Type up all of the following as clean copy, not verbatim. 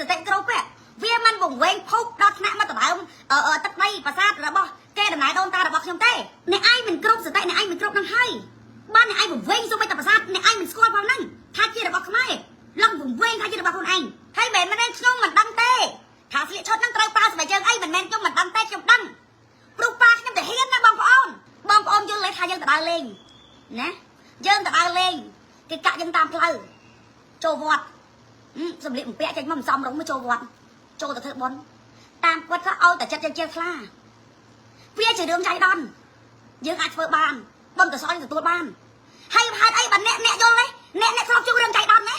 សតិគ្រប់វាមិនវង្វេងភពដល់ថ្នាក់មកដដើមទឹកដីប្រាសាទរបស់គេដំណែដូនតារបស់ខ្ញុំទេអ្នកឯងមិនគ្រប់សតិអ្នកឯងមិនគ្រប់នឹងហើយបានអ្នកឯងវង្វេងសូម្បីតែប្រាសាទអ្នកឯងមិនស្គាល់ផងហ្នឹងថាជារបស់ខ្មែរឡងវង្វេងថាជារបស់ខ្លួនឯងហើយមិនមែនខ្ញុំមិនដឹងទេថាស្លៀកឈុតហ្នឹងត្រូវប្រើស្បែកជើងអីមិនមែនខ្ញុំមិនដឹងទេខ្ញុំដឹងព្រោះប៉ាខ្ញុំទៅហ៊ានណាបងប្អូនបងប្អូនយល់ទេថាយើងទៅដើរលេងណាយើងទៅដើរលេងគេកាក់យើងតាមផ្លូវចូលវត្តសម្លៀកបំពាក់ចេញមកមិនសមរម្យមកចូលវត្តចូលទៅធ្វើបុណ្យតាមគាត់ថាឲ្យតែចិត្តយើងជាថ្លាវាជារឿងចៃដន្យយើងអាចធ្វើបានបុណ្យកុសលទទួលបានហើយហេតុអីបើអ្នកអ្នកយល់ទេអ្នកអ្នកធ្លាប់ជួបរឿងចៃដន្យណា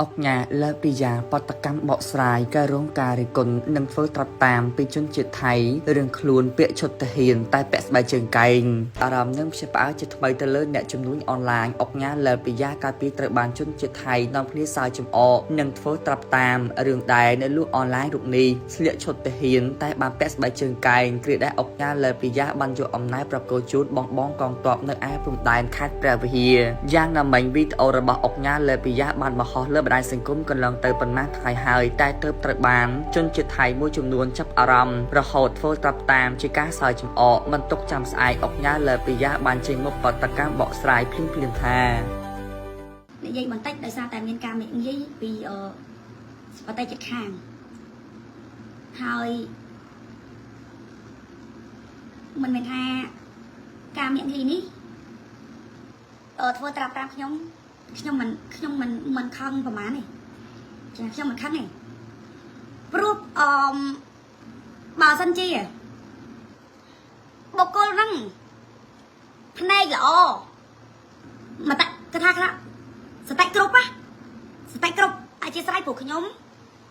អុកញ៉ាលើពីយ៉ាបតកម្មបកស្រាយការរងការរិះគន់និងធ្វើត្រាប់តាមពីជនជាតិថៃរឿងខ្លួនពាក់ឈុតទាហានតែពាក់ស្បែកជើងកែងអារម្មណ៍នឹងភ្ជាប់ផ្អើលជាថ្មីទៅលើអ្នកជំនួញអនឡាញអុកញ៉ាលើពីយ៉ាកាលពីត្រូវបានជនជាតិថៃនាំគ្នាសើចចំអកនិងធ្វើត្រាប់តាមរឿងដែរនៅលក់អនឡាញរូបនេះស្លៀកឈុតទាហានតែបានពាក់ស្បែកជើងកែងគ្រាដែលអុកញ៉ាលើពីយ៉ាបានយកអំណាចប្រកោជូនបងបងកងទ័ពនៅឯព្រំដែនខេត្តព្រះវិហារយ៉ាងណាមិញវីដេអូរបស់អុកញ៉ាលើពីយ៉ាបានបង្ហោះលើបណ្ដាញសង្គមកន្លងទៅប៉ុន្មានថ្ងៃហើយតែទើបត្រូវបានជនជាតិថៃមួយចំនួនចាប់អារម្មណ៍រហូតធ្វើត្រាប់តាមជាការសើចចំអកមិនទុកចាំស្អែកអុកញ៉ាលើពីយ៉ាបានចេញមុខបតកម្មបកស្រាយភ្លាមៗថា និយាយបន្តិចដោយសារតែមានការនិយាយពីអឺប្រទេសជិតខាងហើយមិនមែនថាការមាក់ងាយនេះធ្វើត្រាប់តាមខ្ញុំខ្ញុំមិនខ្ញុំមិនមិនខឹងប្រហែលទេចាខ្ញុំមិនខឹងទេព្រោះអឺបើសិនជាបុគ្គលហ្នឹងភ្នែកល្អមកតែគេថាខ្លះ សតិគ្រប់ណាសតិគ្រប់អធិស្ឋានព្រោះខ្ញុំ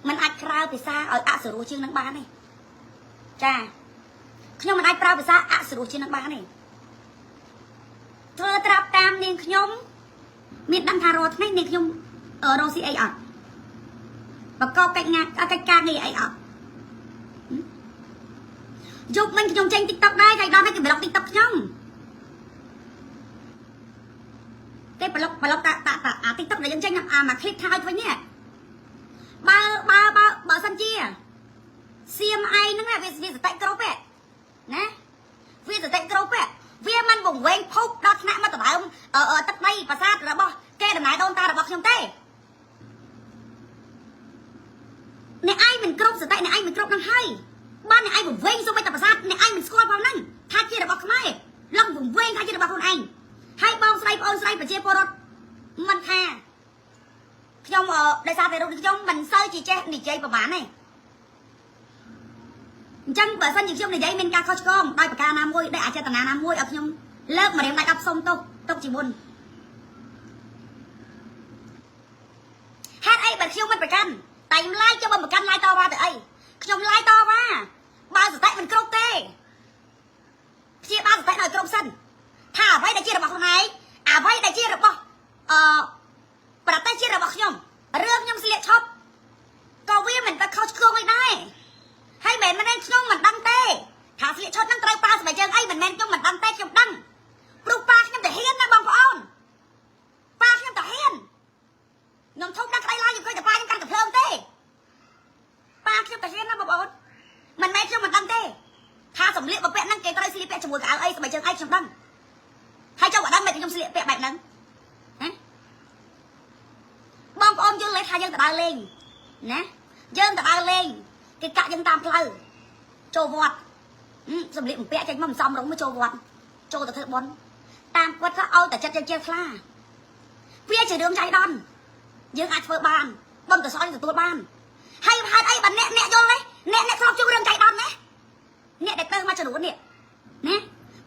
มันអាចប្រើភាសាឲ្យអសុរោះជាងនឹងបានទេចាខ្ញុំមិនអាចប្រើភាសាអសុរោះជាងនឹងបានទេធ្វើត្រាប់តាមនាងខ្ញុំមានដឹងថារាល់ថ្ងៃនាងខ្ញុំរកស៊ីអីអត់បកកកិច្ចងាកិច្ចការងារអីអត់យប់មិញខ្ញុំចេញ TikTok ដែរថ្ងៃដល់នេះគេប្លុក TikTok ខ្ញុំគេប្លុកប្លុកតាតាអា TikTok ដែលយើងចេញអាមួយคลิปថាឲ្យវិញនេះបើបើបើបើសិនជាសៀមឯងហ្នឹងវាវាសតិគ្រប់ទេណាវាសតិគ្រប់ទេវាមិនវង្វេងភពដល់ថ្នាក់មកដដើមទឹកដីប្រាសាទរបស់គេដំណែដូនតារបស់ខ្ញុំទេអ្នកឯងមិនគ្រប់សតិអ្នកឯងមិនគ្រប់នឹងហើយបានអ្នកឯងវង្វេងសូម្បីតែប្រាសាទអ្នកឯងមិនស្គាល់ផងហ្នឹងថាជារបស់ខ្មែរឡងវង្វេងថាជារបស់ខ្លួនឯងហើយបងស្រីបងស្រីប្រជាពលរដ្ឋមិនថាខ្ញុំដោយសារតែរូបខ្ញុំមិនសូវជាចេះនិយាយប្រហែលទេអញ្ចឹងបើសិនជាខ្ញុំនិយាយមានការខុសឆ្គងដោយប្រការណាមួយដោយអចេតនាណាមួយឲ្យខ្ញុំលើកម្រាមដៃ10សុំទុកទុកជាមុនហេតុអីបើខ្ញុំមិនប្រកាន់តែខ្ញុំឡាយចុះបើប្រកាន់ឡាយតវ៉ាទៅអីខ្ញុំឡាយតវ៉ាបើសតិមិនគ្រប់ទេព្យាបាលសតិឲ្យគ្រប់សិនថាអ្វីដែលជារបស់ខ្លួនឯងអ្វីដែលជារបស់អឺប្រទេសជារបស់ខ្ញុំរឿងខ្ញុំស្លៀកឈប់ក៏វាមិនទៅខុសឆ្គងអីដែរហើយមិនមែនខ្ញុំមិនដឹងទេថាស្លៀកឈុតហ្នឹងត្រូវប្រើស្បែកជើងអីមិនមែនខ្ញុំមិនដឹងទេខ្ញុំដឹងព្រោះប៉ាខ្ញុំទៅហ៊ានណាបងប្អូនប៉ាខ្ញុំទៅហ៊ានខ្ញុំធំដល់ក្តីឡើយខ្ញុំឃើញតែប៉ាខ្ញុំកាន់កាំភ្លើងទេប៉ាខ្ញុំទៅហ៊ានណាបងប្អូនមិនមែនខ្ញុំមិនដឹងទេថាសម្លៀកបំពាក់ហ្នឹងគេត្រូវស្លៀកពាក់ជាមួយកៅអីស្បែកជើងអីខ្ញុំដឹងហើយចុះបើដឹងមិនខ្ញុំស្លៀកពាក់បែបហ្នឹងណាបងប្អូនយល់ទេថាយើងទៅដើរលេងណាយើងទៅដើរលេងគេកាក់យើងតាមផ្លូវចូលវត្តសម្លៀកបំពាក់ចេញមកមិនសមរម្យមកចូលវត្តចូលទៅធ្វើបុណ្យតាមគាត់ថាឲ្យតែចិត្តយើងជាថ្លាវាជារឿងចៃដន្យយើងអាចធ្វើបានបុណ្យកុសលទទួលបានហើយហេតុអីបើអ្នកអ្នកយល់ទេអ្នកអ្នកធ្លាប់ជួបរឿងចៃដន្យណាអ្នកដែលទៅមកចំនួននេះណា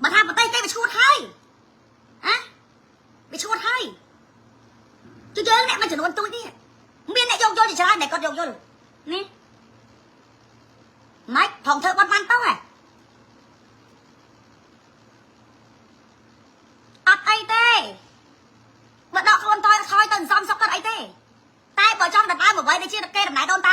បើថាប្រទេសគេវាឈួតហើយហ៎វាឈួតហើយគឺយើងអ្នកមួយចំនួនទូចនេះមានអ្នកយកយល់ជាច្រើនតែគាត់យកយល់នេះម៉េចផងធ្វើបន់បានទៅហ៎អត់អីទេបើដកខ្លួនតយថយទៅសំសុកទៅអីទេតែបើចង់ដណ្ដើមអ្វីដែលជាគេដំណែដូនតា